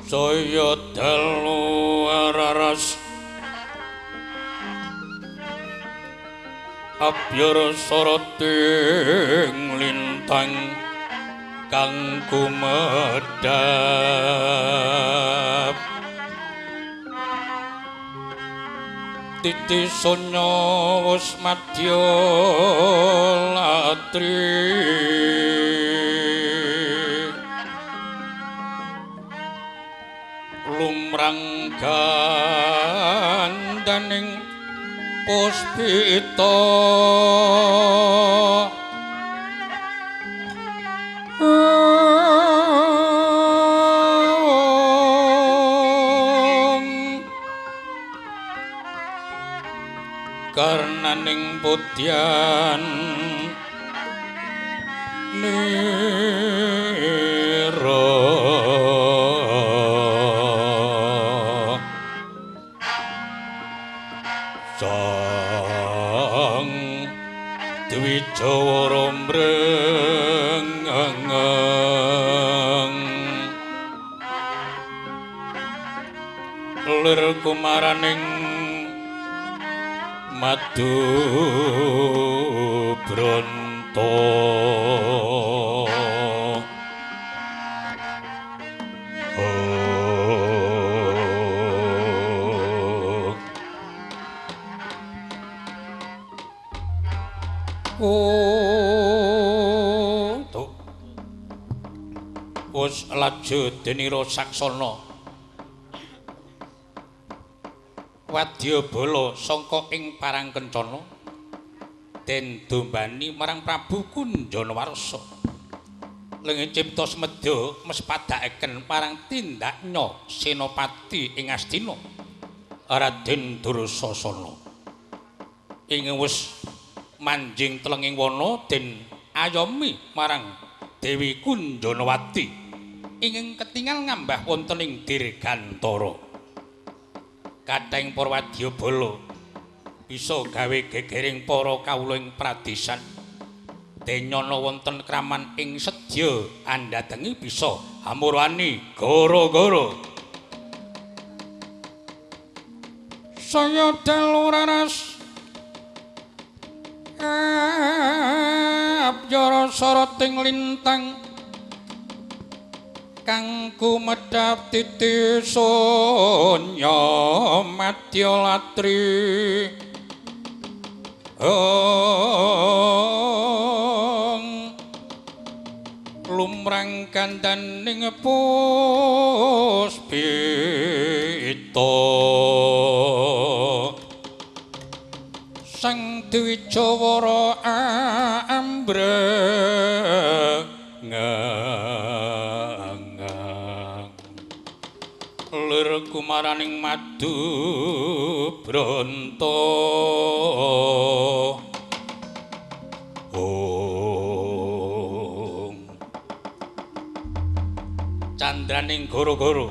Saya dalu raras abyar soroting lintang kang kumedhap titi sonya wis madya latri lumrang gandaning puspita karnaning putyan nira sang Dwijawara mrengeng lir kumaraning madu bronto. Oh, wis laju denira saksana wadyabala sangka ing parang kencana den dombani marang Prabu Kunjanawarsa lengen cipta semedya mespadakaken marang tindaknya senopati ing Astina Raden Dursasana ing wis manjing telenging wana den ayomi marang Dewi Kunjanawati ingkang ketingal ngambah wonten ing Dirgantara. Kathahing para wadyabala bisa gawe gegering para kawula ing pradesan. Denyana wonten kraman ing sedya andhatengi bisa hamurani gara-gara. Saya dalu raras abjara soroting lintang kang kumedhap titi sonya madya latri lumrang kandaning puspita sang Dwijawara ambreng lir kumaraning madu bronto. Om candraning goro-goro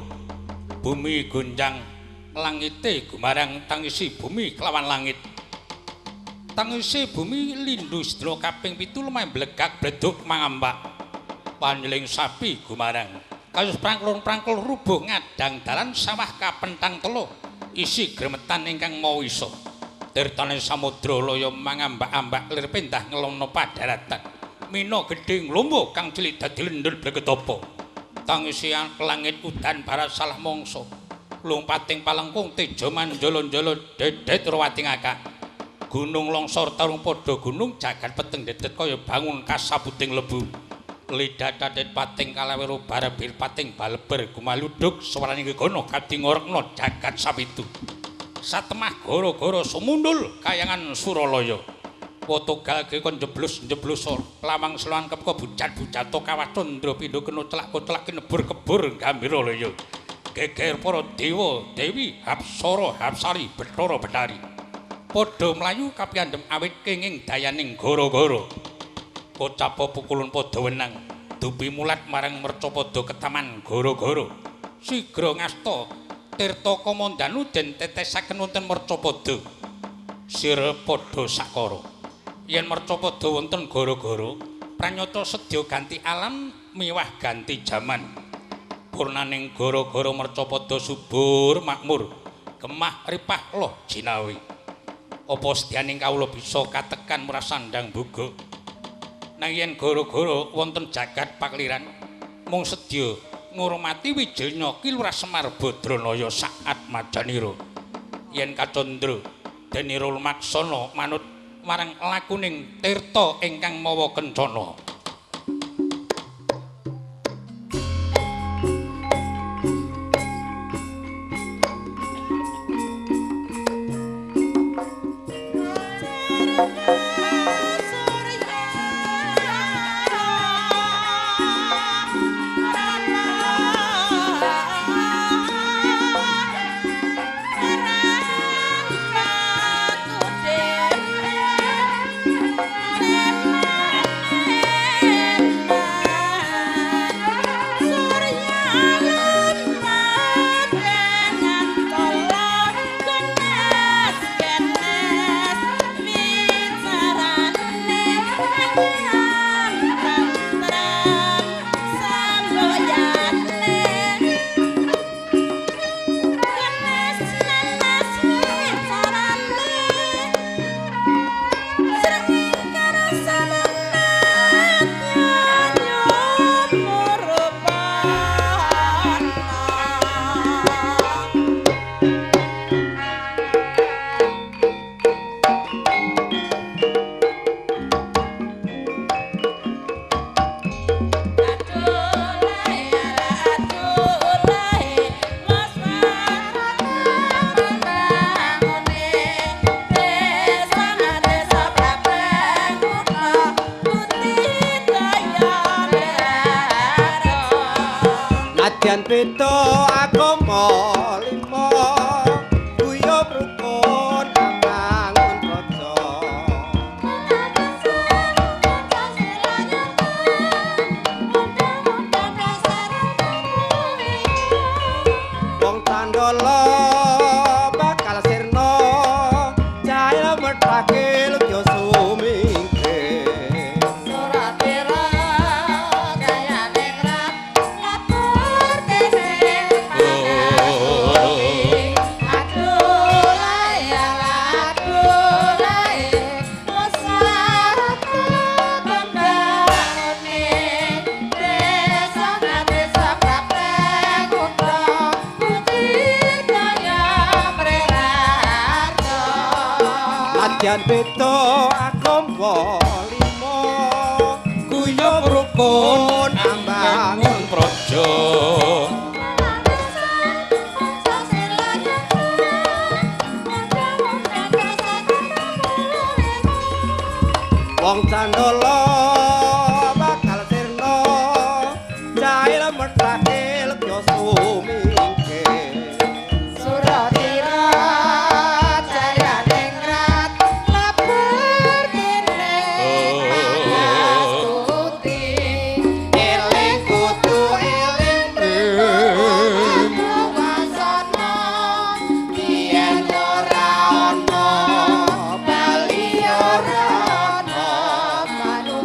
bumi gonjang langite gumarang tangisi bumi kelawan langit tangisi bumi lindu sedina kaping 7 lemah blegak bleduk mangambak panjeling sapi gumarang kasus prangklung-prangkul rubuh ngadang dalan sawah kapentang telo isi gremetan ingkang mawa isa tirtane samudra laya mangambak-ambak lir pendah ngelono padaratan mina gedhe nglumbo kang cilik dadi lendul blegetopo tangisi langit udan barat salah mangsa lumpating palengkung teja manjala-njala dedet rawating akak gunung longsor tarung padha gunung jagat peteng dedet kaya bangun kasabuting lebu lidah dadet pating kalaweru barebir pating baleber gumaluduk swarane gegono kadingorekna jagat sapitu satemah gara-gara sumundul kayangan Suralaya wotogal kon jeblus-jeblus lawang seloan kepeka bujat-bujato kawah candra pindha kena celak-celak kinebur kebur gambira laya geger para dewa dewi hapsara hapsari bathara bathari padha mlayu kapiyandhem awit kenging dayaning gara-gara kocapa pukulun padha wenang dupi mulat marang mercapada ketaman gara-gara sigra ngasta tirta kamandanu den tetesaken wonten mercapada sira padha sakara yen mercapada wonten gara-gara pranyata sedya ganti alam miwah ganti jaman. Purnaning gara-gara mercapada subur makmur, gemah ripah loh jinawi. Apa sedyaning kawula bisa katekan mrasandang boga. Nanging yen gara-gara wonten jagat pakliran mung sedya ngurmati wijaya Ki Lurah Semar Badranaya saat majanira. Yen kacandra denira lumaksana manut marang lakuning tirta ingkang mawa kencana. Nadyan beda agama lima guyub rukun bangun praja. Wong candala bakal sirna jaya methake lugya sumingkir. Nadyan beda agama lima guyub rukun ambangun praja. Wong candala bakal sirna jahil methake lugya sumingkir. Eling kudu eling ora ana bali ora ana.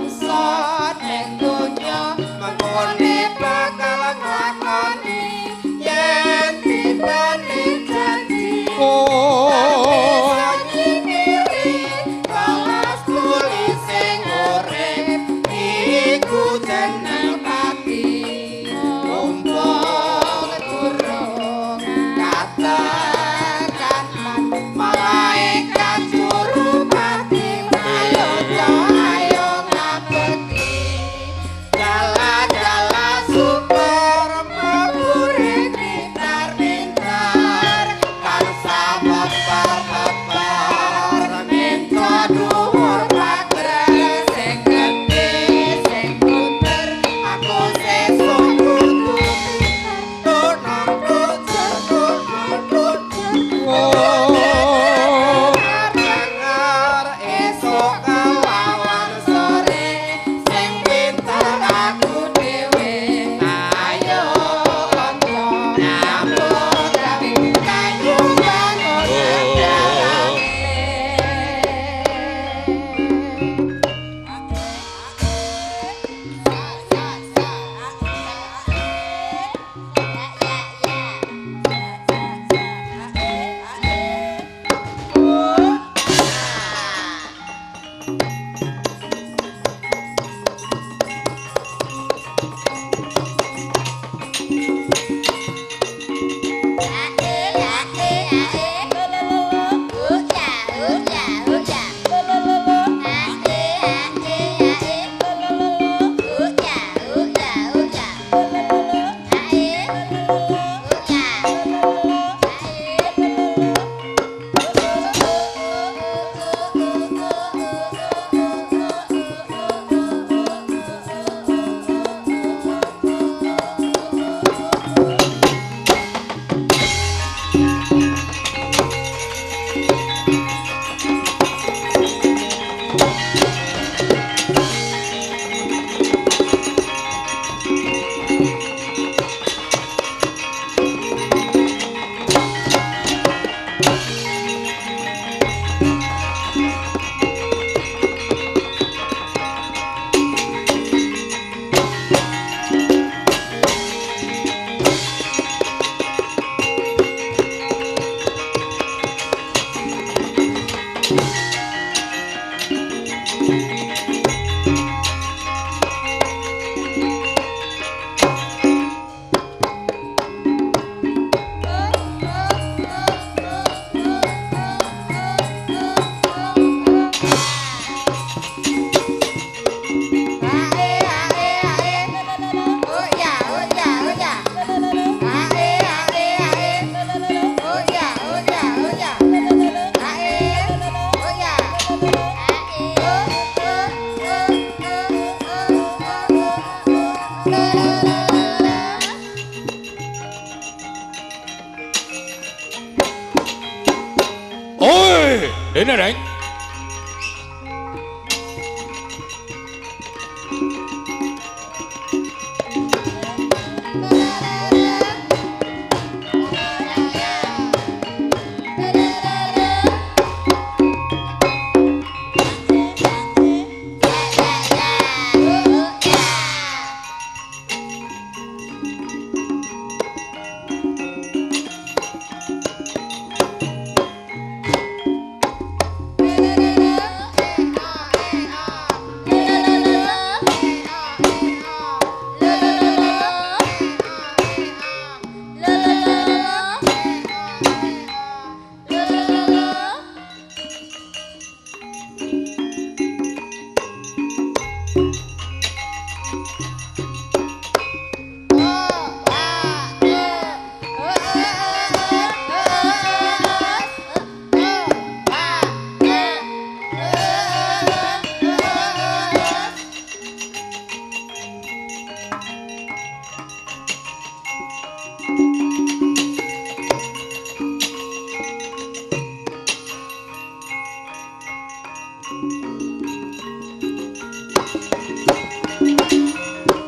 Rene Reng.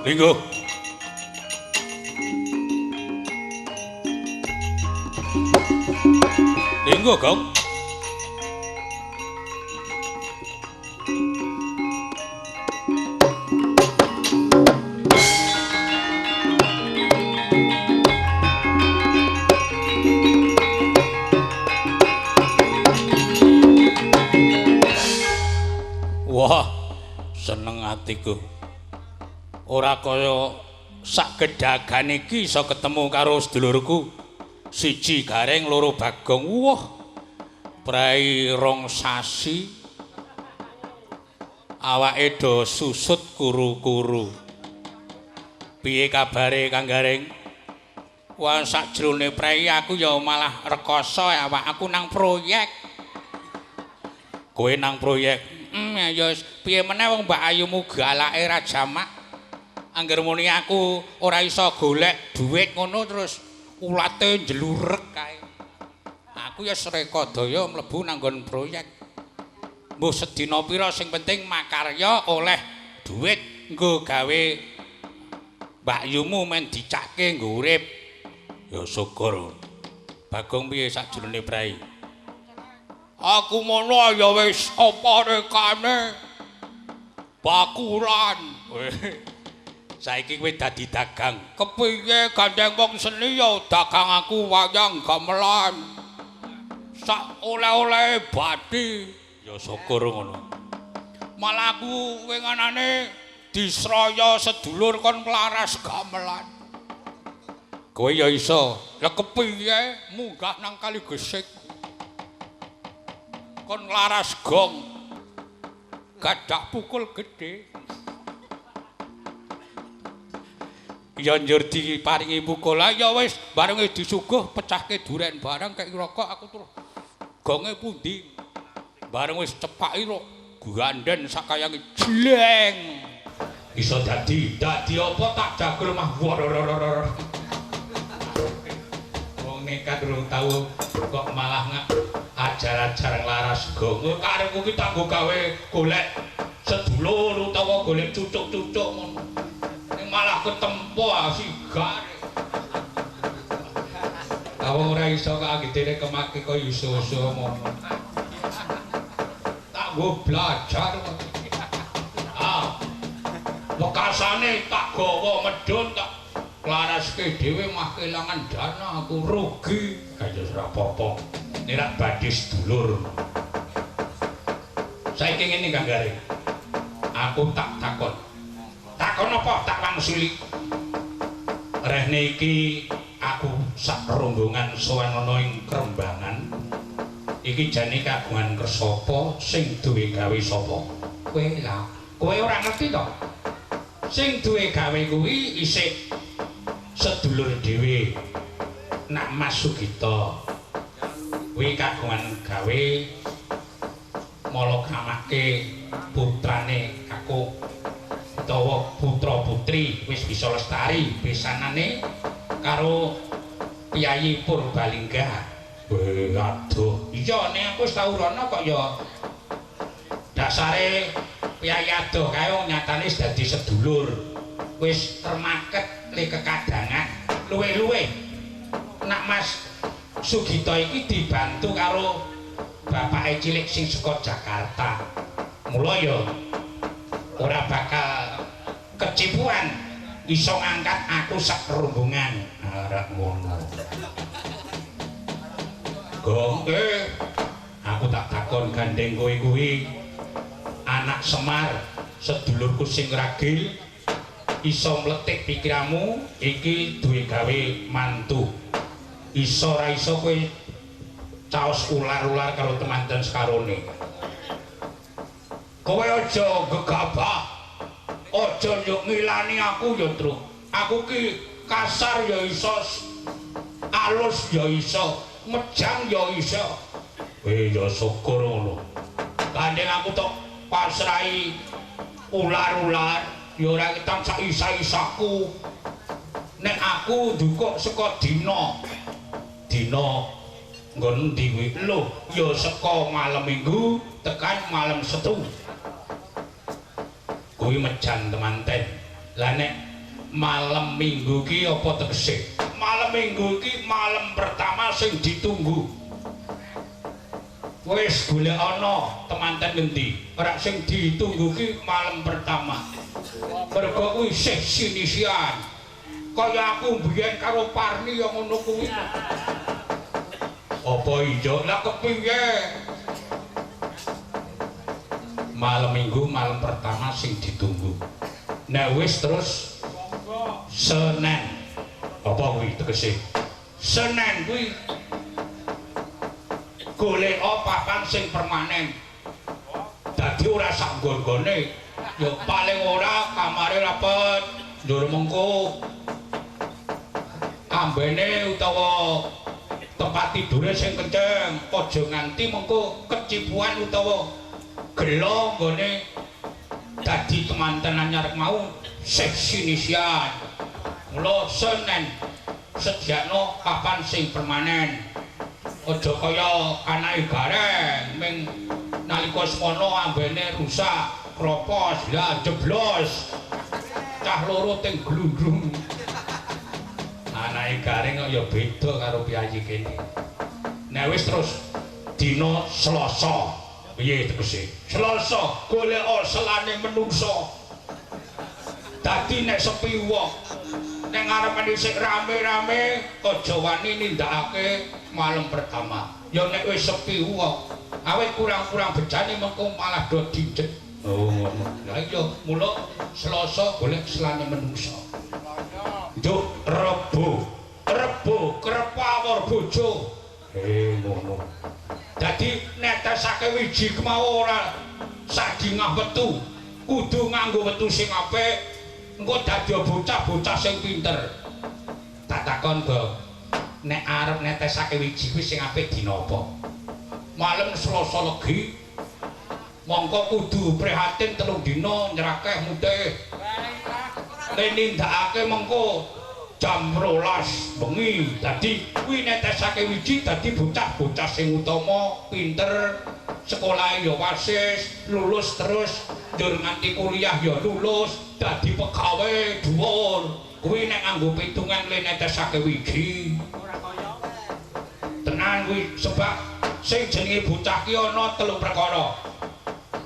Linggo. Linggo, Gong. Wah, seneng atiku. Ora kaya sak gedagan iki iso ketemu karo sedulurku. Siji Gareng, loro Bagong. Wah, prei rong sasi. Awake do susut kuru-kuru. Piye kabare Kang Gareng? Wah, sakjroné prei aku ya malah rekoso awak aku nang proyek. Kowe nang proyek? Ya piye meneh wong Mbak Ayumu galake ra jamak. Angger muni aku ora iso golek dhuwit ngono terus ulate njelurek kae. Aku ya srekodaya mlebu nang nggon proyek. Mbuh sedina pira sing penting makarya oleh dhuwit nggo gawe Mbak Yumu men dicake nggo urip. Ya syukur. Bagong piye sakjroné prei? Aku mono ya wis apa rekane bakulan. Saiki kowe dadi dagang. Kepiye gandeng wong seni ya dagang aku wayang gamelan. Sak oleh-oleh bathi. Ya syukur ngono. Malah aku winganane disraya sedulur kon nglaras gamelan. Kowe ya iso. Lah kepiye munggah nang Kali Gesik. Kon nglaras gong. Gadak pukul gedhe. Ya njur diparingi pukul. Ya wis barenge disuguh pecahke duren barang kek rokok aku terus gonge pundi. Bareng wis cepaki ro ganden sakayange jleng. Iso dadi dadi apa tak jagul mah. Wong nekat durung tau kok malah ajar-ajar nglaras gong. Karepku ki tak nggo gawe golek sedulur utawa golek cucuk-cucuk ngono. Malah ketempo asigar. Awong ora iso kagitene kemaki kaya iso-iso ngono. Tak nggo belajar. Ah. Wekasane tak gawa medhun tak klaraske dhewe mah kelangan dana aku rugi. Kaya ora apa-apa. Nek badhe sedulur. Saiki ngene Kang Gareng. Aku tak takon. Takon apa tak wangsuli. Rehne iki aku sak rombongan sowan ana ing Krembangan. Iki jane kagungan kersa apa sing duwe gawe sapa? Kowe lah, kowe ora ngerti to? Sing duwe gawe kuwi isih sedulur dhewe. Nak Mas Sugito. Kuwi kagungan gawe mala kamake putrane kakung utawa putra putri wis bisa lestari besanane karo Piyayi Purbalingga. Weh, aduh. Iya, nek aku wis tau rono kok ya. Dasare piyayi adoh kae wong nyatane wis dadi sedulur. Wis termaket le kekadangan. Luwih-luwih nak Mas Sugito iki dibantu karo bapake cilik sing saka Jakarta. Mula ya ora bakal kecipuan iso ngangkat aku sak rombongan. Ora ngono. Gong, aku tak takon gandeng kowe kuwi anak Semar, sedulurku sing ragil iso mletik pikiranmu iki duwe gawe mantu. Iso ora iso kowe caos ular-ular karo temanten sekarone. Kowe aja gegabah. Aja yo ngilani aku ya, Truk. Aku ki kasar ya iso, alus ya iso, mejang ya iso. Ya syukur ngono. Gandeng aku tok pasrahi ular-ular ya ora ketang sak isa-isaku. Nek aku ndukuk saka dina. Dina nggon endi kuwi? Lho, ya saka malam Minggu tekan malam Setu. Kuwi mejan temanten. Lah nek malam Minggu ki apa tegese? Malam Minggu ki malam pertama sing ditunggu. Wis golek ana temanten ngendi? Ora sing ditunggu ki malam pertama. Mergo kuwi isih sinisian. Kaya aku mbiyen karo Parni ya ngono kuwi. Apa iya? Lah kepiye? Malam Minggu malam pertama sing ditunggu. Nek wis terus Senin. Apa kuwi tegese? Senin kuwi golek papan sing permanen. Dadi ora sak nggon-nggone. Ya paling ora kamare rapet, njur mengko ambene utawa tempat tidure sing kenceng, aja nganti mengko kecipuan utawa gelo nggone dadi temanten anyar mau sing sinisian. Mula Senin sediakno papan sing permanen. Aja kaya anake Gareng ming nalika semono ambene rusak, kropos, lah jeblos. Cah loro teng glundung. Anake Gareng kok ya beda karo piyayi kene. Nek wis terus dina Selasa. Piye tegese? Selasa golek selane menungsa. Dadi nek sepi wong nek ngarepane sik rame-rame aja wani nindakake malam pertama. Ya nek wis sepi wong, awit kurang-kurang bejane mengko malah do dijet. Oh ngono. Lah iya mula Selasa golek selane menungsa. Nduk Rebo. Rebo kerep awor bojo. Ngono. Dadi netesake wiji kemau ora sadingah wetu, kudu nganggo wetu sing apik, engko dadi bocah-bocah sing pinter. Tak takon, Gong, nek arep netesake wiji kuwi sing apik dina apa? Malem Selasa Legi. Mongko kudu prihatin 3 dina nyrakeh mutih. Le nindakake mengko jam 12 bengi. Dadi kuwi netesake wiji dadi bocah-bocah sing utama, pinter, sekolahe ya wasis, lulus terus njur nganti kuliah ya lulus, dadi pegawe dhuwur. Kuwi nek nganggo pitungan le netesake wiji. Tenan kuwi sebab sing jenenge bocah ki ana 3 perkara.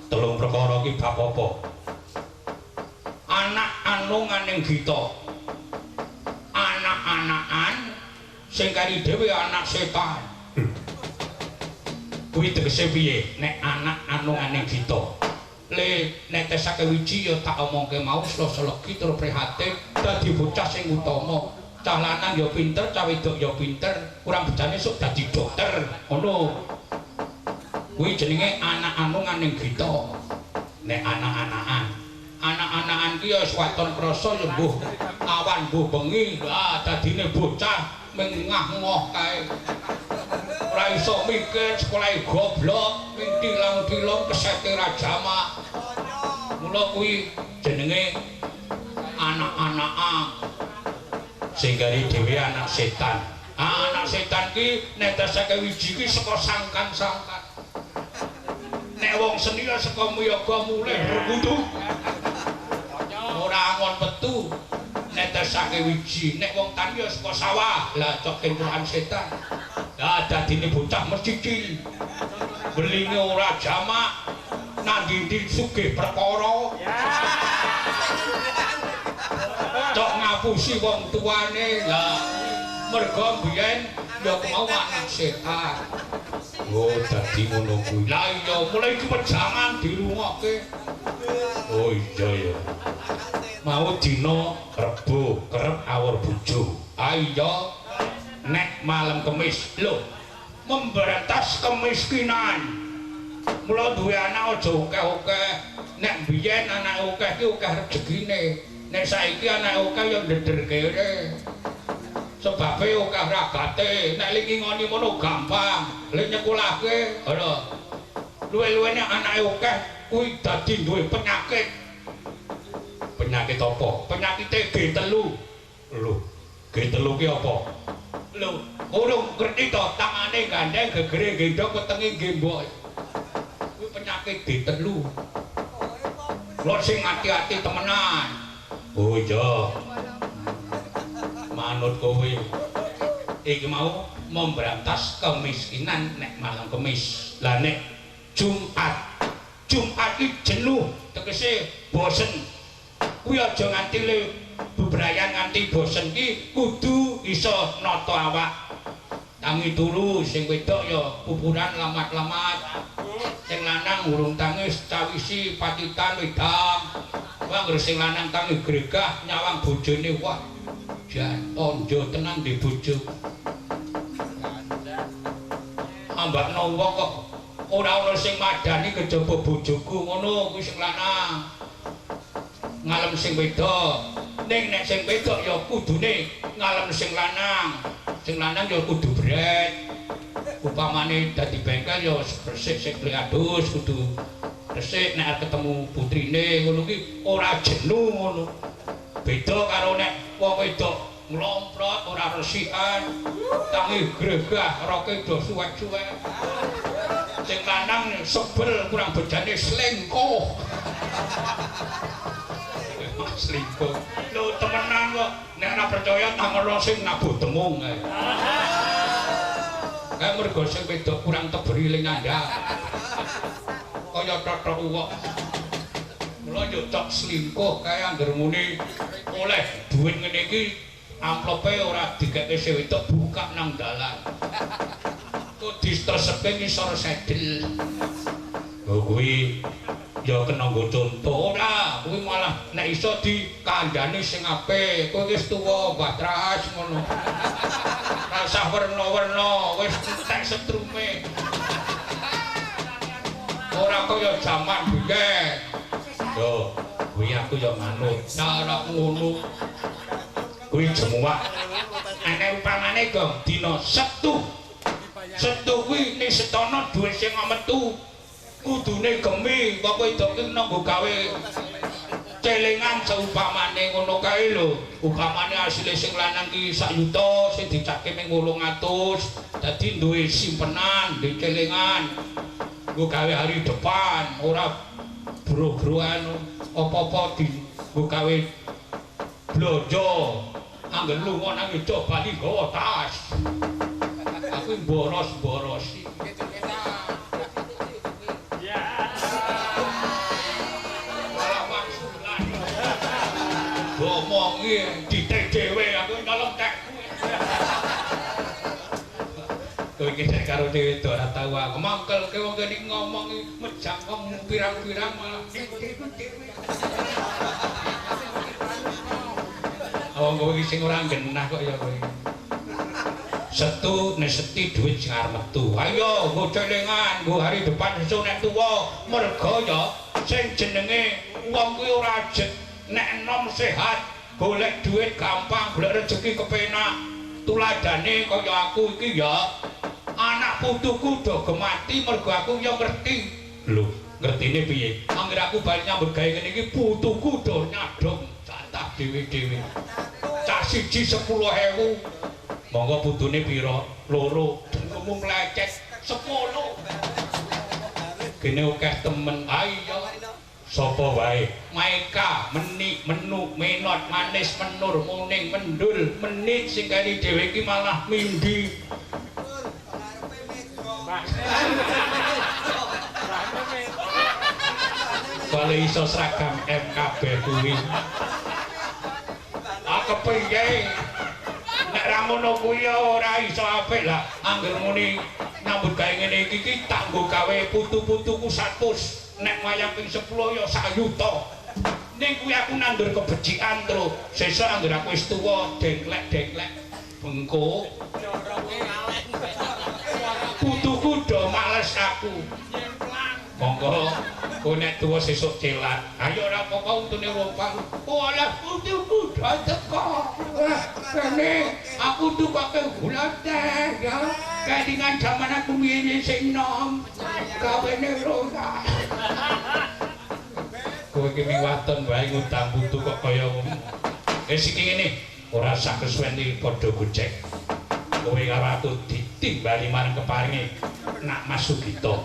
3 perkara ki bab apa? Anak anunganing gita. Anak-anakan sing kari dhewe anak setan. Kuwi tegese piye? Nek anak anunganing gita. Le netesake wiji ya tak omongke mau Selasa Legi tur prihatin dadi bocah sing utama. Cah lanang ya pinter, cah wedok ya pinter, kurang bejane sok dadi dokter. Ngono. Kuwi jenenge anak anunganing gita. Nek anak-anakan, anak-anakan ki ya wis waton krasa ya mbuh awan mbuh bengi, ah dadine bocah mengah-ngoh kae. Ora iso mikir, sekolahe goblok, ming tilang-tilong kesete ra jamak. Mula kuwi jenenge anak-anakan. Sing kari dhewe anak setan. Anak Anak setan ki netesake wiji ki saka sangkan-sangkan. Nek wong seni ya saka miyaga mulih rekutu. Ora angon metu netesake wiji. Nek wong tani ya saka sawah. Lah cok kempuhan setan. Lah dadine bocah mecicil. Belinge ora jamak. Nang ndi sugih perkara. Cok ngapusi wong tuane. Lah mergo mbiyen ya mau anak setan. Oh dadi ngono kuwi. Lah iya mulai iki pejangan dirungokke. Oh iya ya. Mau dina Rebo kerep awur bojo. Ah iya nek malam Kemis lho memberantas kemiskinan. Mula duwe anak aja akeh-akeh. Nek biyen anake akeh ki akeh rejekine. Nek saiki anake akeh ya ndeder kere. Sebabe akeh ragate. Nek li ngingoni ngono gampang. Li nyekolahke ora. Luwe-luwe nek anake akeh kuwi dadi duwe penyakit. Penyakit apa? Penyakite G3. Lho, G3 ki apa? Lho, urung ngerti to, tangane gandeng gegere gendhong wetenge gembok. Kuwi penyakit G3. Lho sing ati-ati temenan. Oh iya. Manut kowe. Iki mau memberantas kemiskinan nek malam Kemis. Lah nek Jumat. Jumat iki jenuh, tegese bosen. Kuwi aja nganti le bebrayan nganti bosen ki kudu iso nata awak. Tangi turu sing wedok ya pupuran lamat-lamat. Sing lanang urung tangis cawisi patitan wedang. Wah anggere sing lanang tangi gregah nyawang bojone wah jan onjo tenan di bojo. Ambakno wong kok ora ana sing madani kejaba bojoku ngono kuwi sing lanang. Ngalem sing wedok. Ning nek sing wedok ya kudune ngalem sing lanang. Sing lanang ya kudu bret. Upamane dadi bengkel ya resik sing adus kudu resik nek ketemu putrine ngono ki ora jenuh ngono. Beda karo nek wong wedok nglomprot ora resikan, tangi gregah roke do suwek-suwek. Sing lanang sebel kurang bejane selingkuh. Selingkuh. Lho temenan kok nek ora percaya tangono sing nabuh demung kae. Kae mergo sing wedok kurang teberi ling ngandhap. Kaya tothok uwek. Mula yo cok selingkuh kae angger muni oleh duit ngene iki amplope ora dikeke sing wedok buka nang dalan. Kok distreseke ngisor sedel. Lho kuwi ya kena nggo conto ora, kuwi malah nek iso dikandhani sing apik. Kowe wis tuwa Mbah Tras ngono. Ora usah werna-werna, wis entek setrume. Ora kaya jaman biyen. Yo, kuwi aku ya manut. Nah, ora ngono. Kuwi jemuwak. Nek upamane gong dina Setu. Setu kuwi nisetono dhuwit sing metu. Kudune gemi kok wedok ki nggo gawe celengan seupamane ngono kae lho. Upamane asile sing lanang ki sak yuta sing dicake mung 800, dadi duwe simpenan, duwe celengan. Nggo gawe hari depan, ora bro-broan apa-apa di nggo gawe blonjo. Angger lunga nang Jogja bali nggawa tas. Aku boros-borosi. Ngomongi ditek dhewe aku nyolong tekku. Kowe iki nek karo dhewe ora tau aku mangkelke wong kene ngomongi mejang wong pirang-pirang malah dhewe. Wong kowe iki sing ora genah kok ya kowe. Setu neseti dhuwit sing arep metu. Ayo nggo celengan, nggo hari depan sesuk nek tuwa. Mergo ya sing jenenge wong kuwi ora ajeg. Nek enom sehat, golek duit gampang, golek rezeki kepenak. Tuladane kaya aku iki ya. Anak putuku do gemati mergo aku ya ngerti. Lho, ngertine piye? Angger aku bali nyambut gawe ngene iki putuku do nyadong jatah dhewe-dhewe. Cah siji 10.000. Monggo putune pira? Loro. Dengkemu mlecet 10. Kene akeh temen. Ayo. Sapa wae? Maeka, Meni, Menu, Menot, Manis, Menur, Muning, Mendul, Menit sing kene dhewe iki malah mindi. Kale iso seragam MKB kuwi. Ah kepiye? Nek ra ngono kuwi ora iso apik lah. Angger muni nyambut gawe ngene iki iki tak nggo gawe putu-putuku 100. Nek wayang ping 10 ya sak yuta. Ning kuwi aku nandur kebecikan tru. Sesuk angger aku wis tuwa dengklek-dengklek bengko. Putuku do males aku. Monggo kowe nek tuwa sesuk celat. Ayo ora apa-apa untune wong. Walah putuku do teko. Kene aku tukoke gula teh ya. Kelingan jaman aku mbiyen sing nom. Kawene ora. Kowe iki miwaton wae ngutang putu kok kaya ngono. Wis iki ngene, ora sak kesuwen iki padha gojek. Kowe karo aku ditimbali marang keparinge Nak Mas Sugito.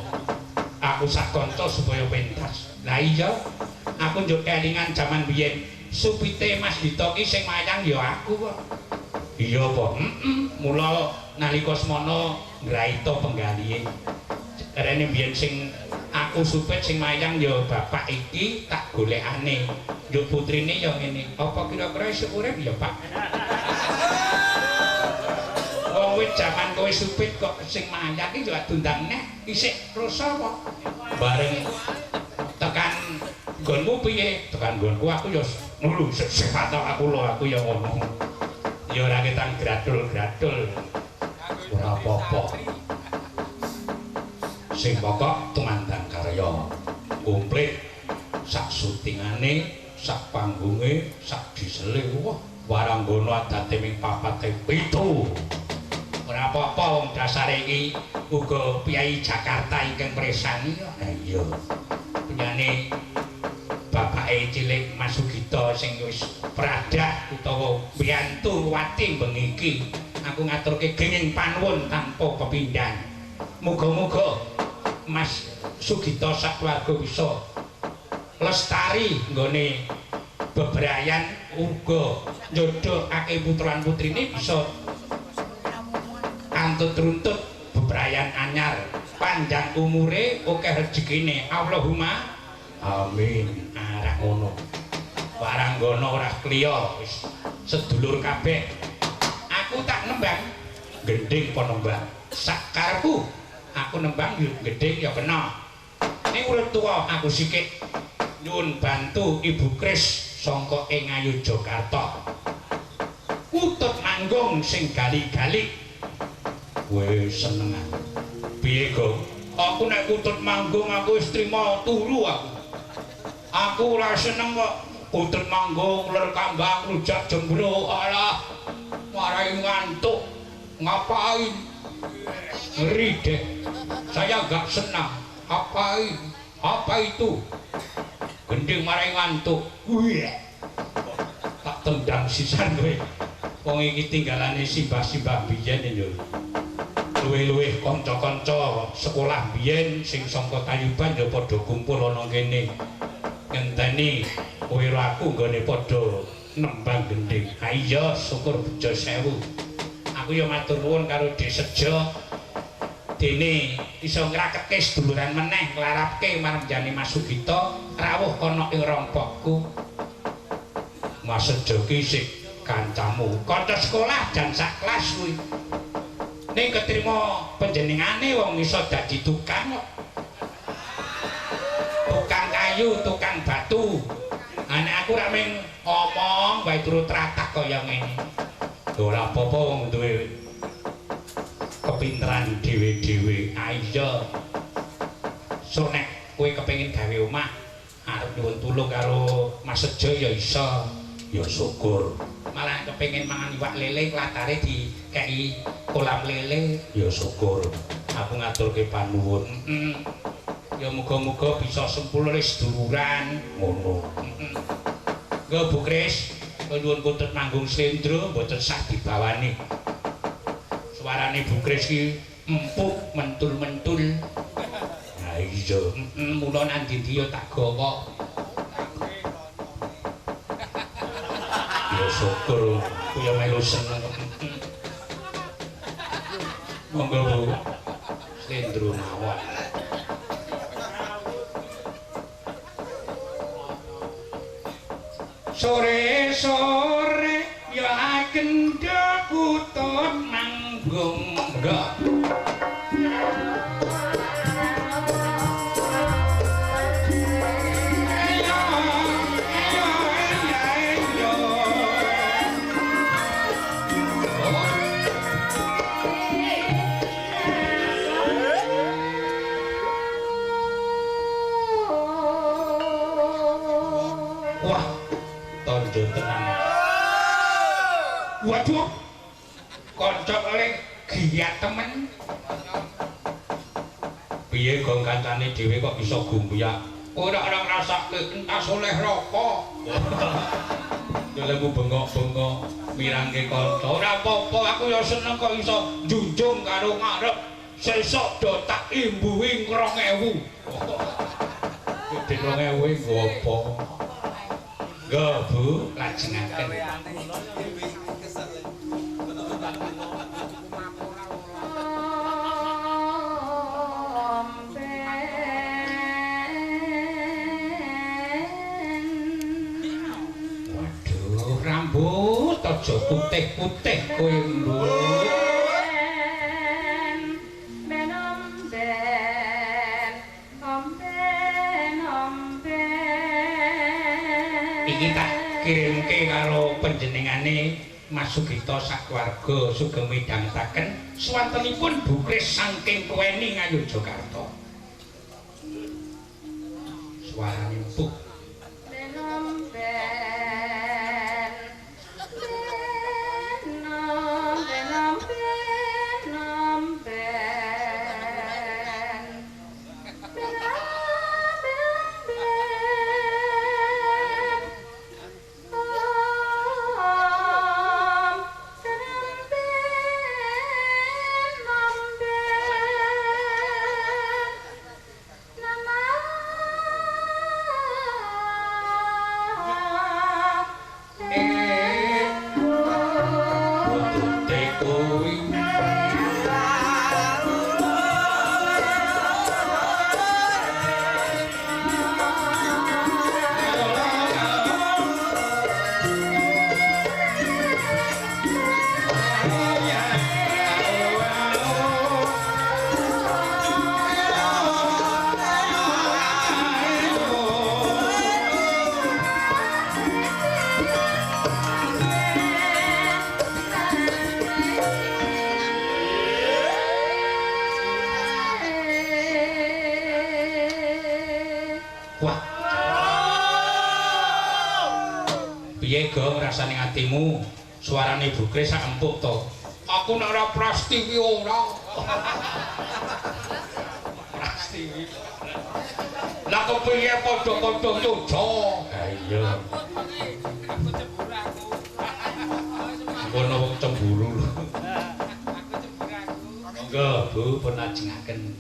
Aku sak kanca supaya pentas. Lah iya, aku njuk kelingan jaman biyen. Supite Mas Gito ki sing mayang ya aku kok. Iya apa? Heeh. Mula nalika semono ngraita penggalihe. Rene biyen sing aku supit sing mayang ya bapak iki tak golekane. Njuk putrine ya ngene. Apa kira-kira isih urip ya, Pak? Wong wit jaman kowe supit kok sing mayang iki ya diundang neh isih rasa apa? Bareng tekan nggonmu piye? Tekan nggonku aku ya nulu sifat aku lho aku ya ngono. Ya ora ketang gradul-gradul. Ora apa-apa. Sing pokok tumandang karya komplit sak syutingane, sak panggunge, sak diesele. Wah, waranggono adate ming 4 7. Ora apa-apa wong dasare iki uga piyai Jakarta ingkang mresani. Ha iya. Punyane bapake cilik Mas Sugito sing wis pradah utawa mbiyantu wati bengi iki. Aku ngaturke genging panuwun tanpa pepindhan. Muga-muga Mas Sugito sak keluarga bisa lestari nggone bebrayan uga njodhokake putra lan putrine bisa antut-runtut bebrayan anyar, panjang umure, akeh rejekine. Allahumma amin. Arah ngono. Waranggono ora kliya wis sedulur kabeh. Aku tak nembang gendhing apa nembang sak karepku. Aku nembang yo gendhing ya kena. Ning urip tuwa aku sikik nyuwun bantu Ibu Kris sangka ing Ngayogyakarta. Kutut manggung sing gali-gali. Kowe seneng aku. Piye, Gong? Aku nek kutut manggung aku wis trima turu aku. Aku ora seneng kok kutut manggung ler kambang rujak jembro alah marai ngantuk. Ngapain? Ngeri deh. Saya enggak senang. Apain? Apa itu? Gending marai ngantuk. Wih. Tak tendang sisan kowe. Wong iki tinggalane simbah-simbah biyen lho. Luwih-luwih kanca-kanca sekolah biyen sing sangka Tayuban ya padha kumpul ana kene. Ngenteni kowe karo aku nggone padha nembang gending. Ha iya, syukur bejo sewu. Aku ya matur nuwun karo Dik Sejo. Dene iso ngraketke seduluran meneh nglarapke marang Mas Sugito rawuh ana ing rompokku. Mas Sejo ki sik kancamu, kanca sekolah jan sak kelas kuwi. Ning ketrima panjenengane wong iso dadi tukang kok. Tukang kayu, tukang batu. Nek aku ra ming omong wae turu tratak kaya ngene. Ora apa-apa wong duwe kepinteran dhewe-dhewe. Ayo. So nek kowe kepengin gawe omah arep nyuwun tulung karo Mas Sejo ya iso. Ya syukur. Malah kepengin mangan iwak lele latare dikeki kolam lele ya syukur. Aku ngaturke panuwun. Ya muga-muga bisa sempurna seduluran ngono. Nggo Bu Kris, nyuwun kutut manggung slendro mboten sah dibawani. Suarane Bu Kris ki empuk mentul-mentul. Ha iya, mula nang ndi ya tak gawa. Ya syukur, aku ya melu seneng. Monggo Bu. Slendro mawon. Sore-sore ya kendha kutut manggung enggak. Wah, tondo tenan. Waduh, kanca eling giat temen. Piye gong kancane dhewe kok bisa gumbuyak? Ora ora ngrasake entas oleh rokok. Ya lemu bengok-bengok mirangke kanca. Ora apa-apa, aku ya seneng kok iso njunjung karo ngarep. Sesuk do tak imbuhi 2000. Gede 2000 nggo apa? Nggo, Bu, lajengaken. Waduh, rambut aja putih-putih kowe, Mbok. Iki tak kirimke karo panjenengane Mas Sugito sakeluarga sugeng midhangetaken swantenipun Bu Kris saking Tuweni Ngayogyakarta. Suarane empuk. Wah. Piye gong rasane atimu? Suarane Bu Kris sak empuk to. Aku nek ora Prastiwi ora. Prastiwi. Lah kepiye padha-padha yojo? Ha iya. Aku cemburu aku. Ngono wong cemburu lho. Aku cemburu aku. Monggo Bu pun lajengaken.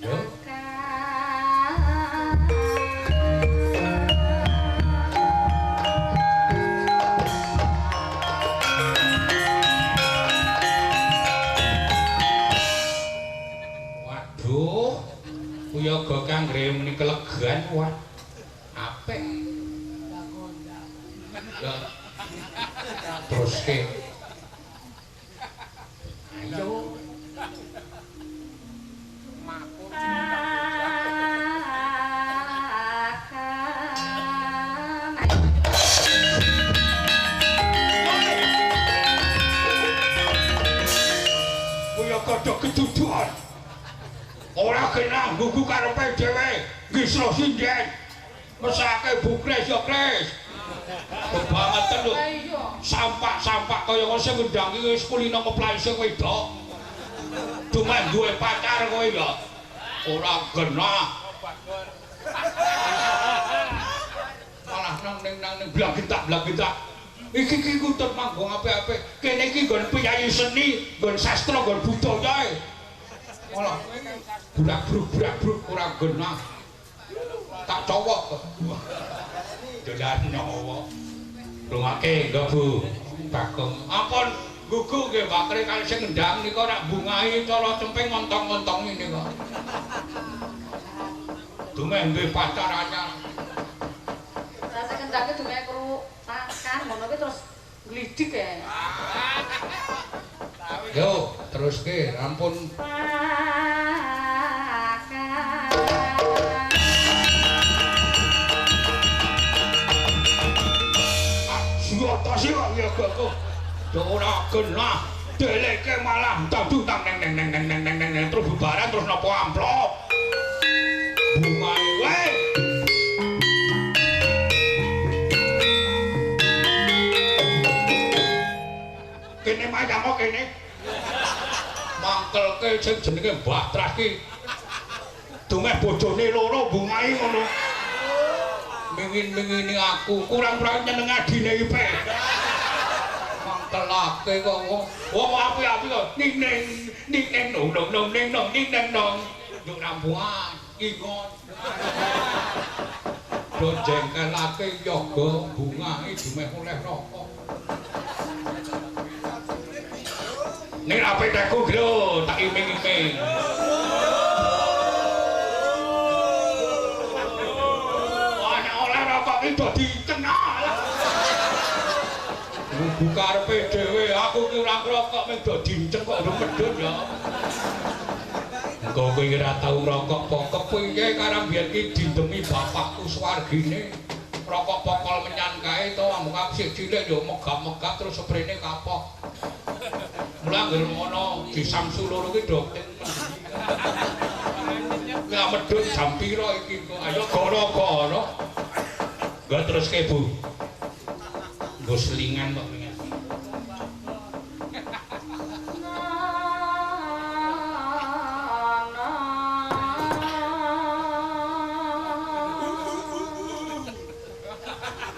Yo. Waduh, kuyoga kang gremeni kelegan wah. Apik. Teruske. Ayo. Kuyoga do kedudukan. Ora kena nggugu karepe dhewe, ngisro sinden. Mesake Bu Kris ya Kris. Kebangetan lho. Sampak-sampak kaya ngono sing ngendangi wis kulino ngeplai sing wedok. Cuma duwe pacar kowe ya. Ora genah. Malah nang ning blak-blak. Iki ki kutut manggung apik-apik. Kene iki nggon piyayi seni, nggon sastra, nggon budaya e. Olah. Burak-bruk ora genah. Tak cowok kok. Dolan nyawa. Rungake nggo Bu. Bagong. Ampun gugu nggih Mbak Kri kali sing ngendang nika rak bungahi cara cemping ngontong-ngontong niku. Dumeh duwe pacar anyar. Lah sing ngendang ki dumeh kru pakan ngono ki terus glidik ya. Yo, teruske ampun. Siapa sih kok ya kok. Ora genah, deleke malah dadu tang neng neng neng neng neng neng neng terus bubaran terus napa amplop. Bungae wae. Kene mayang kok kene. Mangkelke sing jenenge Mbah Tras ki. Dumeh bojone loro bungae ngono. Mingin-mingini aku kurang-kurang nyeneng adine ipe. Mangkelake kok wong api-api kok ning ning ning ning nong nong nong ning nong ning neng nong nduk rampungan ingon. Do jengkelake yoga bungae dumeh oleh rokok. Ning ape teku lho tak iming-iming. Wah nek oleh rokok iki dadi kenal. Buku karepe dhewe aku ki ora ngrokok mung do dinceng kok urung medhun ya. Engko kowe ora tau ngrokok apa kepiye karang biyen ki dindemi bapakku swargine. Rokok pokol menyan kae to amung aku sik cilik yo megap-megap terus sprene kapok. Mula anggere ngono di Samsu loro ki do ya medhun jam pira iki kok ayo gara-gara. Nggo teruske Bu. Nggo selingan kok pengen.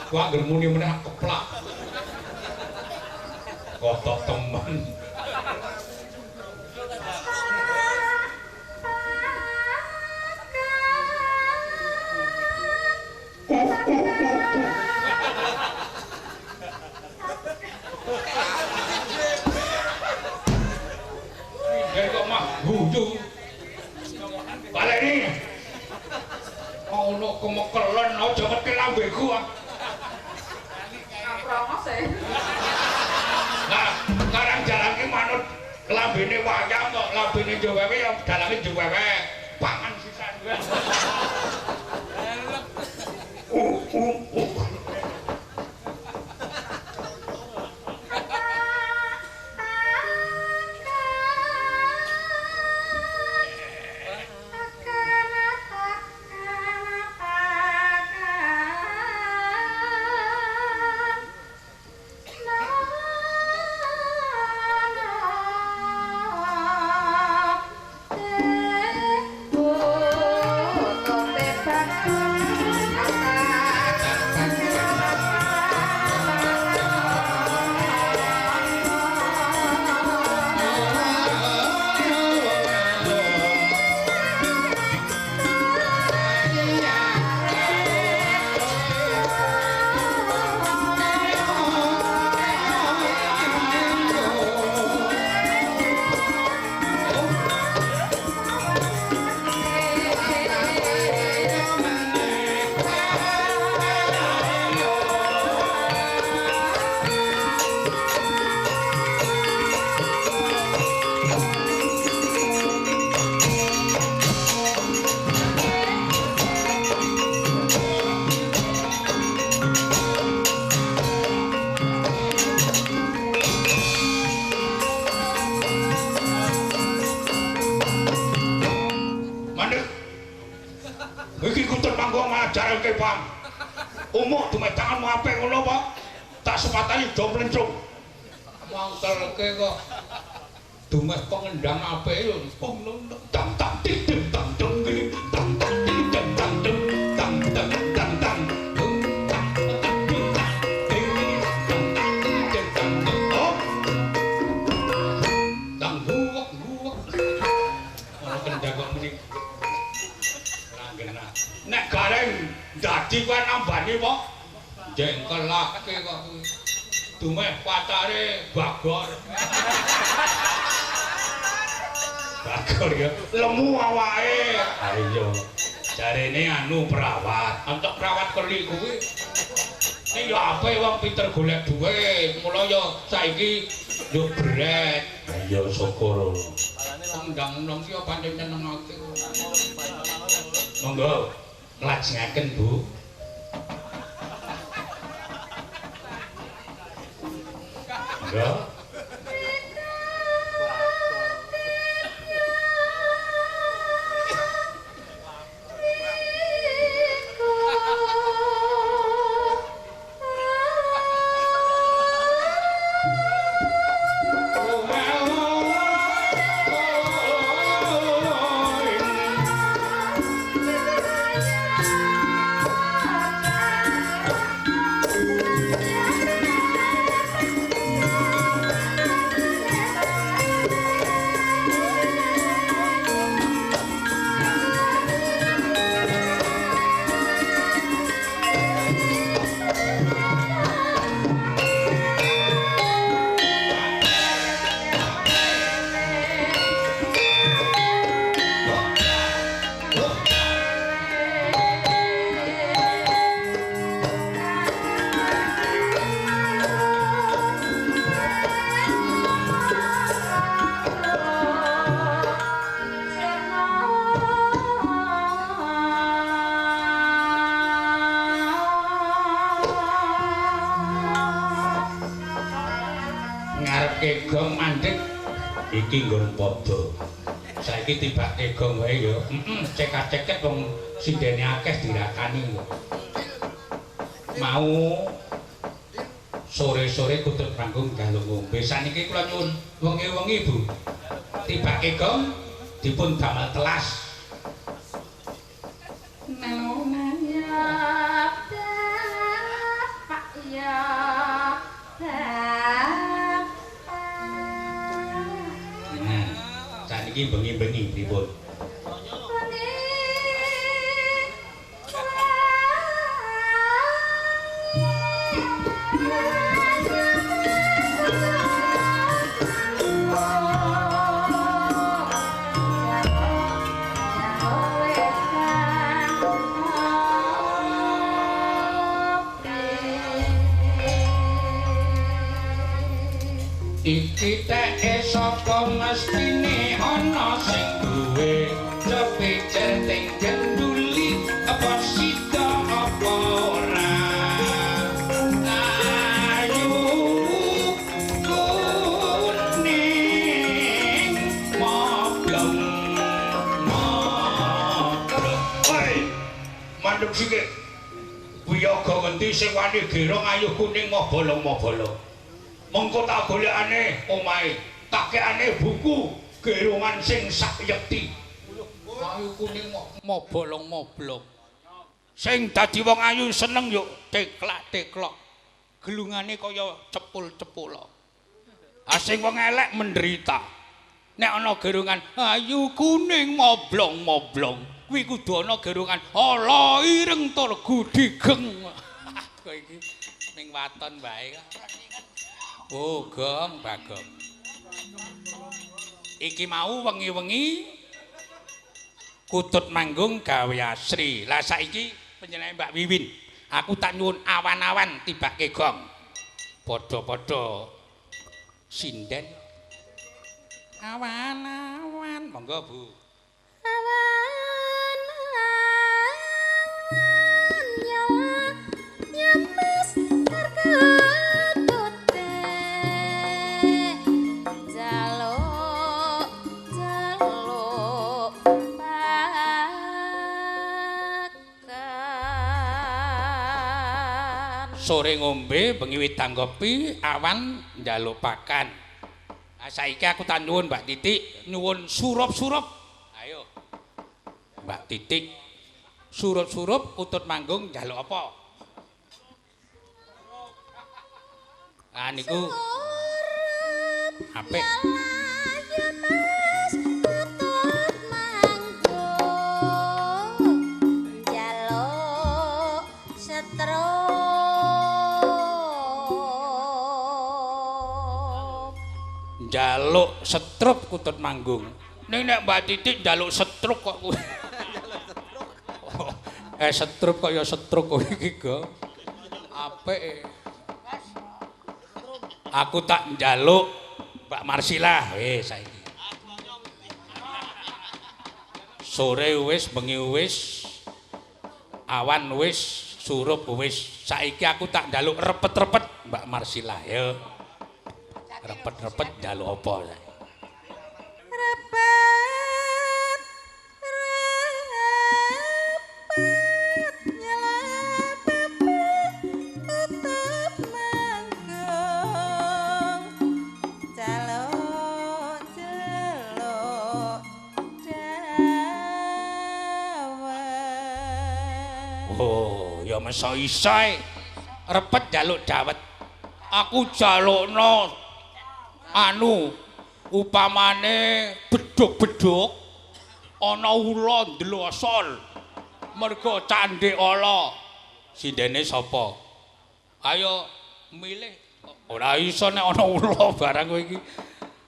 Wah, anggere muni meneh keplak. Kotok temen. Kok mah guyu. Baleni. Ono kemekelen aja metil lambeku ah. Prongos e. Nah, karang jalan ki manut lambene wayang kok, lambene Jawa ya dalange Jawa. Pangan sisan kuwi. Umuk dumeh tanganmu apik ngono apa? Tak sepatani do mlencung. Mangkelke kok. Dumeh pengendang apik yo. Pung tang tang tik tik tang dong gini tang tang tik tik tang dong tang tang tang tang dong tang tang tik tang ding tang tang muni. Ora genah. Nek gareng dadi kuwi nambani apa? Jengkelake kok kuwi. Dumeh pacare Bagor. Bagor ya lemu awake. Ha iya. Jarene anu perawat. Entuk perawat keli kuwi. Ning ya apik wong pinter golek dhuwit. Mula ya saiki yo bret. Ha iya syukur. Ndang-ndang ki pancen nyenengake. Monggo nglajengaken, Bu. Monggo. Ngarepke gong mandek iki nggon padha. Saiki tibake gong wae ya. Heeh, cekak-ceket wong sindene akeh dirakani kok. Mau sore-sore kutut panggung galung ngombe. Saniki kula nyuwun wengi-wengi, Bu. Tibake gong dipun damel telas. Saiki bengi-bengi pripun? Iki teke sapa mestine ana sing duwe cepicer teng genduli apa sida apa ora ayu kuning moblong moblong. Oi mandek sithik wiyaga ngendi sing wani gerong ayu kuning mobolong-mobolong. Mengko tak golekane omahe, takekane buku gerongan sing sakyekti. Ayu kuning mobolong-moblong. Sing dadi wong ayu seneng yo teklak-teklok. Gelungane kaya cepul-cepul. Ah sing wong elek menderita. Nek ana gerongan ayu kuning moblong-moblong, kuwi kudu ana gerongan ala ireng tur gudigeng. Kowe iki ning waton wae. Oh, gong, bagong. Iki mau wengi-wengi kutut manggung gawe asri. Lah saiki panjenengan Mbak Wiwin, aku tak nyuwun awan-awan tibake gong. Padha-padha sinden. Awan-awan, monggo Bu. Awan-awan nyala nyemes terketute jaluk jaluk pakan. Sore ngombe, bengi wedang kopi, awan njaluk pakan. Nah, saiki aku tak nyuwun Mbak Titik, nyuwun surup-surup. Ayo. Mbak Titik, surup-surup kutut manggung njaluk apa? Ah niku apik. Mas kutut manggung. Njaluk setrup kutut manggung. Ning nek Mbak Titik njaluk setruk kok kuwi. Setrup kok ya setruk kowe iki, Go. Apik. Aku tak njaluk Mbak Marsilah wis saiki. Sore wis, bengi wis, awan wis, surup wis. Saiki aku tak njaluk repet-repet Mbak Marsilah ya. Repet-repet njaluk apa saiki? Repet repet nyelapepet tetep manggung jaluk jaluk dawet. Oh, ya meso iso e. Repet njaluk dawet. Aku jalukno anu upamane bedhug-bedhug ana ula ndlosol mergo candhek ala. Sindene sapa? Ayo milih. Ora iso nek ana ula barang kowe iki.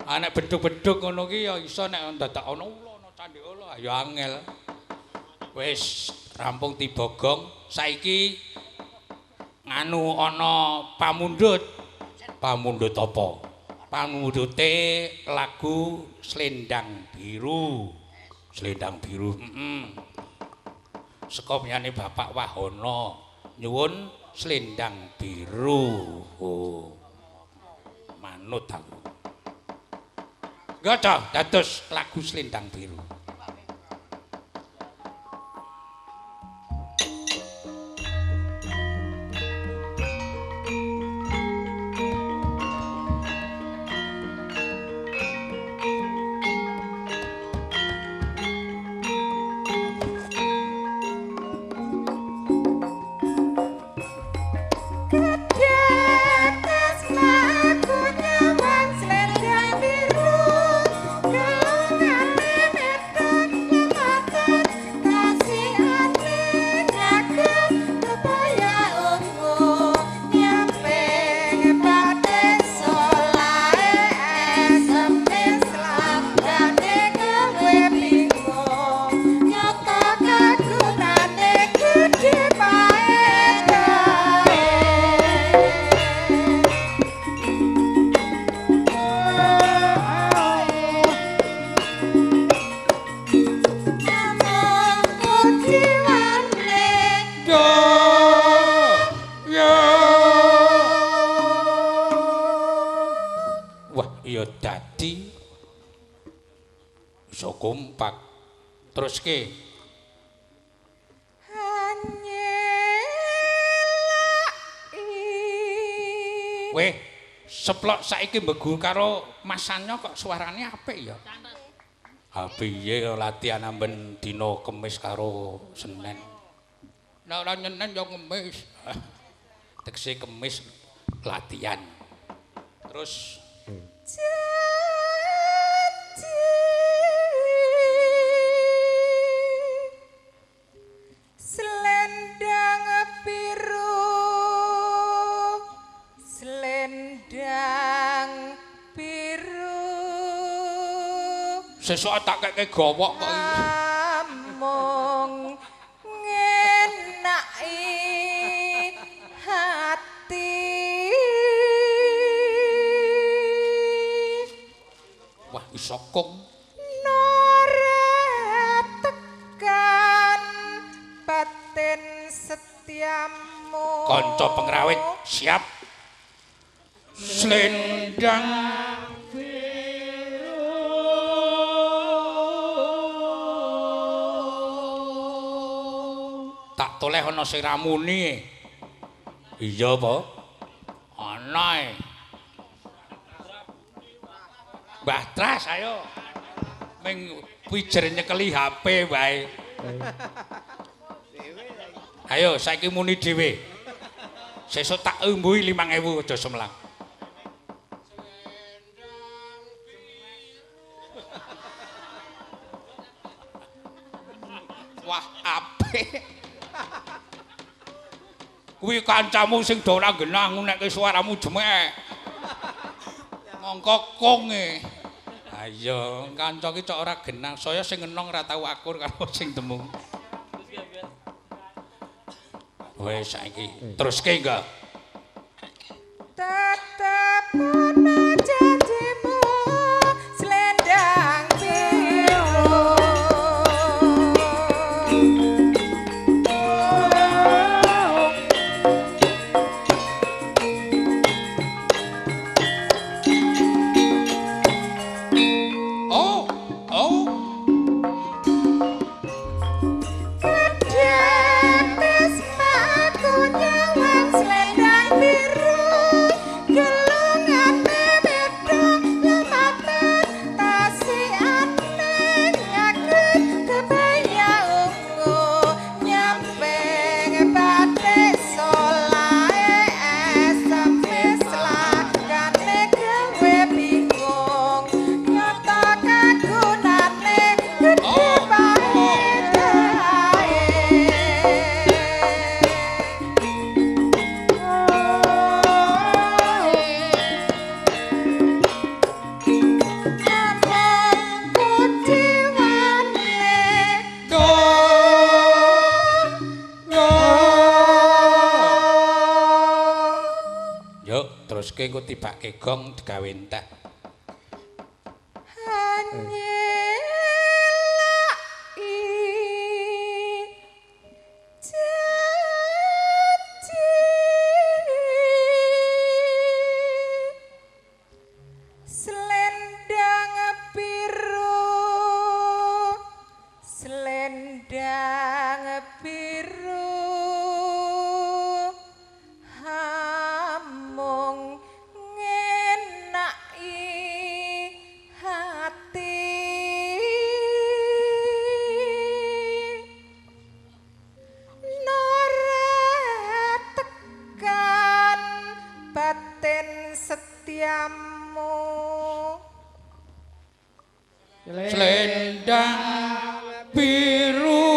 Ah nek bedhug-bedhug ngono ki ya iso nek dadak ana ula ana candhek ala ya angel. Wis rampung tiba gong, saiki nganu ana pamundhut. Pamundhut apa? Pamundhute lagu Slendang Biru. Slendang Biru. Heeh. Saka miyane Bapak Wahono nyuwun Slendang Biru. Oh. Manut aku. Gaca dados lagu Slendang Biru. Kompak terus ke weh seplok saiki mbegu karo Mas Sanyo kok suarane apik ya. Ha piye latihan amben dina Kemis karo Senin. Nek ora Senen ya Kemis. Tegese Kemis latihan. Terus Selendang biru, selendang biru. Sesuk tak keke gowok kok iki. Amung ngenaki hati. Wah, iso kong. Setiamu. Kanca pengrawit siap. Slendang biru. Tak toleh ana sing ramuni. Iya apa? Ana e. Mbah Tras ayo. Ming pijer nyekeli HP wae. Ayo saiki muni dhewe. Sesuk tak embuhi 5000 aja semlang. Wah, apik. Kuwi kancamu sing do ora genah ngunekke suaramu jemek. Mongko konge. Ayo, kanca ki cok ora genah, saya sing ngenong ora tau akur karo sing demung. Wes saiki teruske enggak? Tetep ana janjimu slendang biru. Oh, oh. Kedetes aku nyawang slendang biru, gelungane beda lematan tasiane ngakut kebaya ungu nyampe batik solahe SMS lakane gawe bingung nyata kagunane gedhe paedahe. Amung kuciwane Yuk, teruske engko tibake gong digawe entek. Hanyelaki janji selendang biru, selendang biru hamung ngenaki hati. Nora tekan batin setiamu. Selendang biru.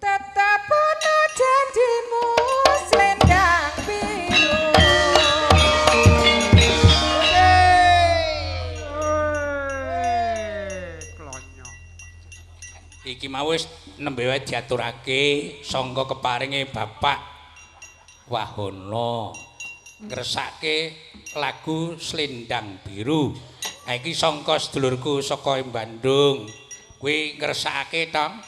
Tetep ana janjimu selendang biru. Iki mau wis nembe wae diaturake sangka keparinge Bapak Wahono ngresake lagu Selendang Biru. Ha iki sangka sedulurku saka Bandung. Kuwi ngresakake tong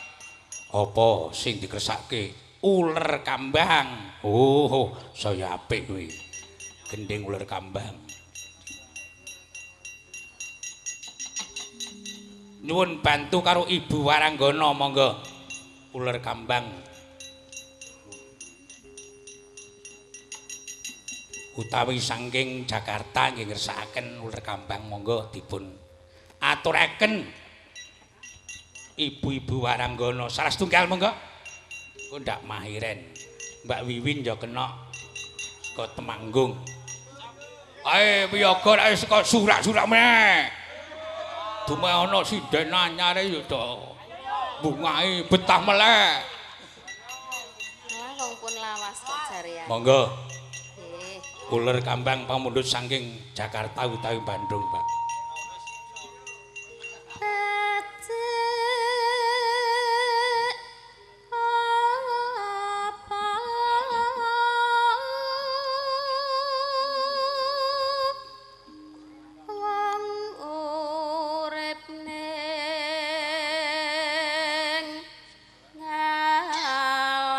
apa sing dikresake? Uler kambang. Oh, saya apik kuwi. Gending uler kambang. Nyuwun bantu karo Ibu Waranggana monggo. Uler kambang. Utawi saking Jakarta nggih ngersakaken uler kambang monggo dipun aturaken Ibu-ibu Waranggana. Salah setunggal monggo. Engko ndak mahiren. Mbak Wiwin ya kena saka Temanggung. Ae piyaga ae saka surak-surak meneh. Dume ana sinden anyare ya to. Bungahe betah melek. Wah, wong pun lawas kok jare. Monggo. Nggih. Uler kambang pamundhut saking Jakarta utawi Bandung, Pak. Becik apa wong urip ning ngalam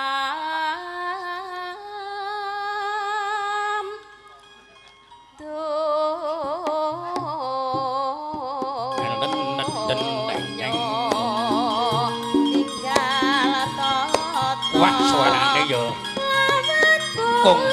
Wah, suarane ya kong.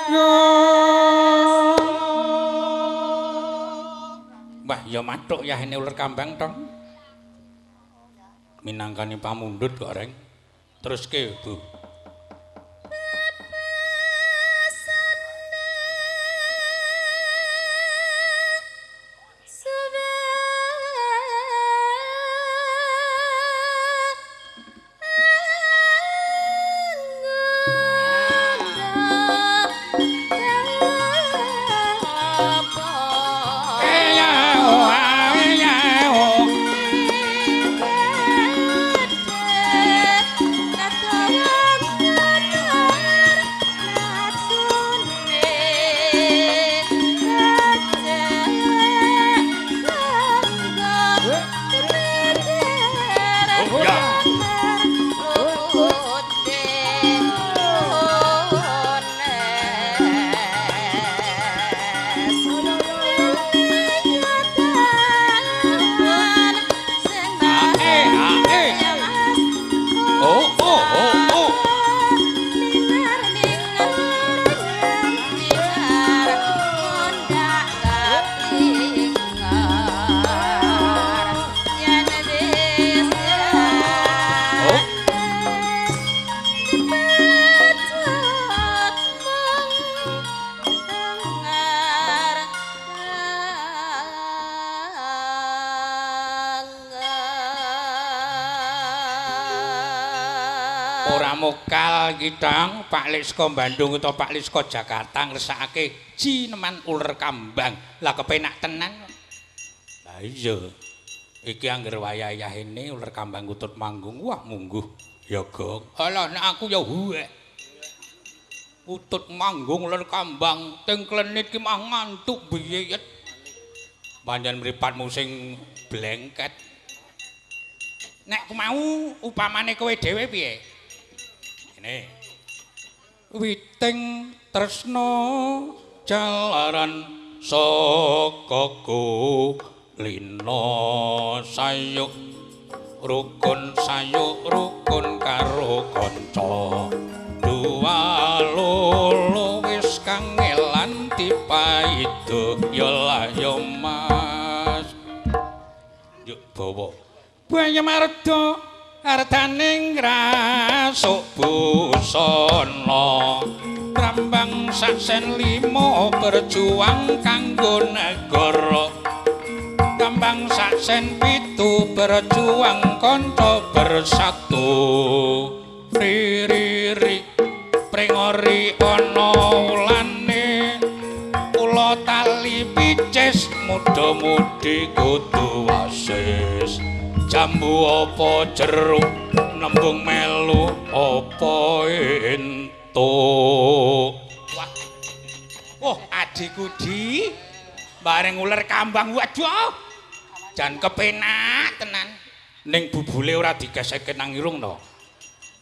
Yo. Wah, ya mathuk yahene uler kambang tong. Minangkani pamundhut kok, Reng. Teruske, Bu. Ora mokal iki Tang, Pak Lik saka Bandung utawa Pak Lik saka Jakarta ngresakake jineman uler kambang. Lah kepenak tenan. Lah iya. Iki angger wayah-wayahene uler kambang kutut manggung, wah mungguh ya gong. Alah nek aku ya huwek. Kutut manggung uler kambang teng klenit ki mah ngantuk biyet. Pancen mripatmu sing blengket. Nek ku mau upamane kowe dhewe piye? Ngene. Witing tresna jalaran saka kulina sayuk rukun karo kanca dua lolo wis kangelan dipaido ya lah ya Mas. Yuk bawa Baya marda artaning ngrasuk busana Brambang saksen lima berjuang kanggo negara Brambang saksen pitu berjuang kanca bersatu Ri ri ri pringori ana ulane kula tali picis muda-mudi kudu wasis jambu apa jeruk nembung melu apa entuk. Wah. Oh, adikku di bareng uler kambang waduh. Jan kepenak tenan. Ning bubule ora digeseke nang irung to.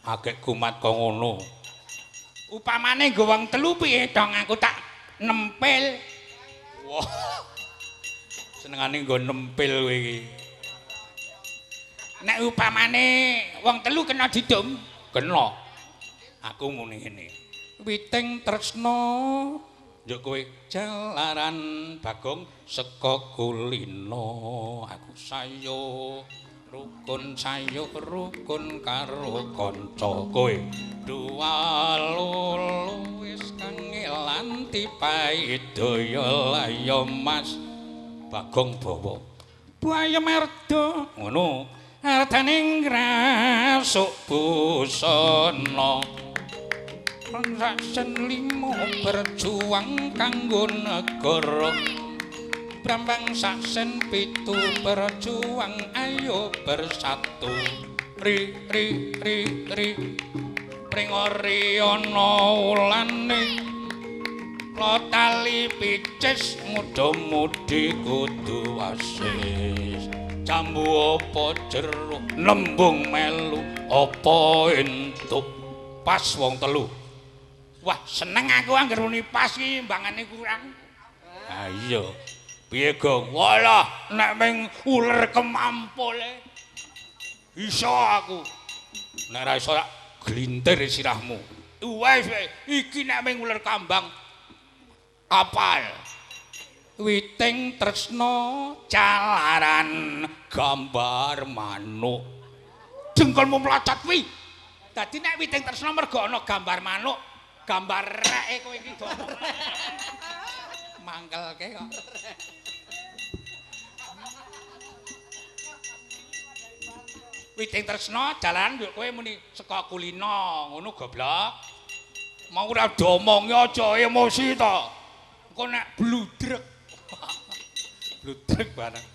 Agek kumat kok ngono. Upamane nggo wong telu piye dong aku tak nempel. Wah. Senengane nggo nempel kowe iki. Nek upamane wong telu kena didum, kena. Aku muni ngene. Witing tresna njuk kowe jalaran Bagong saka kulina aku sayo rukun karo kanca kowe. Dua lolo wis kangelan dipaido ya lah ya Mas. Bagong bawa. Buaya merdo ngono. Artaning ngrasuk busana Saksen lima berjuang kanggo negara Brambang saksen pitu berjuang ayo bersatu Ri ri ri ri pringori ana ulane tali picis muda-mudi kudu wasis jambu apa jeruk nembung melu apa entuk pas wong telu. Wah seneng aku angger muni pas iki mbangane kurang. Ha iya piye Gong? Walah nek ming uler kemampole iso aku. Nek ra iso tak glintir sirahmu. Wes iki nek ming uler kambang Apal. Witing tresna calaran gambar manuk. Jengkolmu mlacat wi. Dadi nek witing tresna mergo ana gambar manuk, gambar reke kowe iki do. Mangkelke kok. Witing tresna jalaran yo kowe muni saka kulina, ngono goblok. Mau ora diomongi aja emosi to. Engko nek bludrek. Bludrek bareng.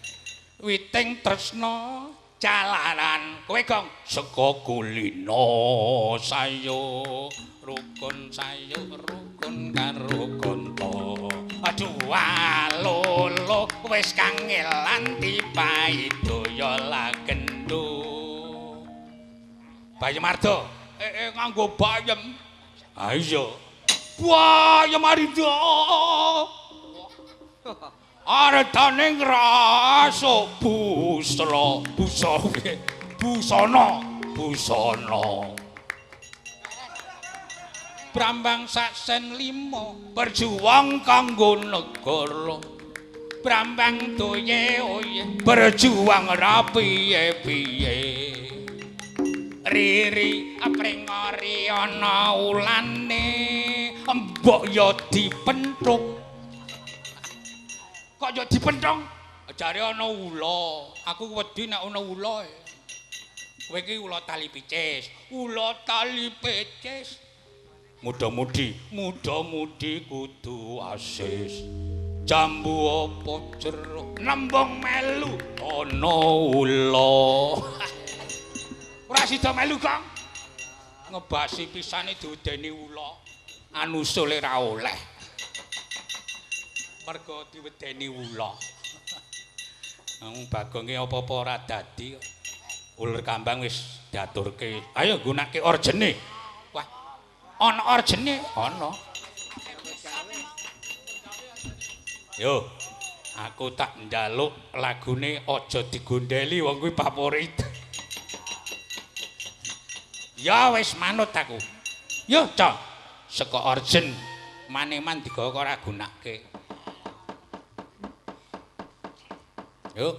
Witing tresna jalaran kowe gong saka kulina sayo rukun sayo rukun karo kanca. Aduh alolo wis kangelan dipaidoya lagendo. Bayem Ardo, nganggo bayem. Ha iya. Bayem Ardo. Ardane ngraso busra, busa busana, busana. Brambang saksen limo berjuang kanggo negara. Brambang doye oye berjuang ra piye-piye. Riri aprengori ana ulane, mbok yo dipenthuk. Kok yo dipenthung? Jare ana ula. Aku wedi nek ana ula. Kowe iki ula tali picis, ula tali picis. Muda-mudi, muda-mudi kudu asis. Jambu apa jeruk nembung melu ana ula. Ora sida melu, Kang. Ngebasi pisane diudeni ula. Anusule ra oleh. Mergo diwedeni ula. Wong Bagonge apa-apa ora dadi. Uler kambang wis diaturke. Ayo gunake orjene. Wah. Ana orjene? Ana. Yo, aku tak njaluk lagune aja digondeli wong kuwi favorit. Ya wis manut aku. Yo, Cok. Saka orjen maneman digawa ora gunake. Yo.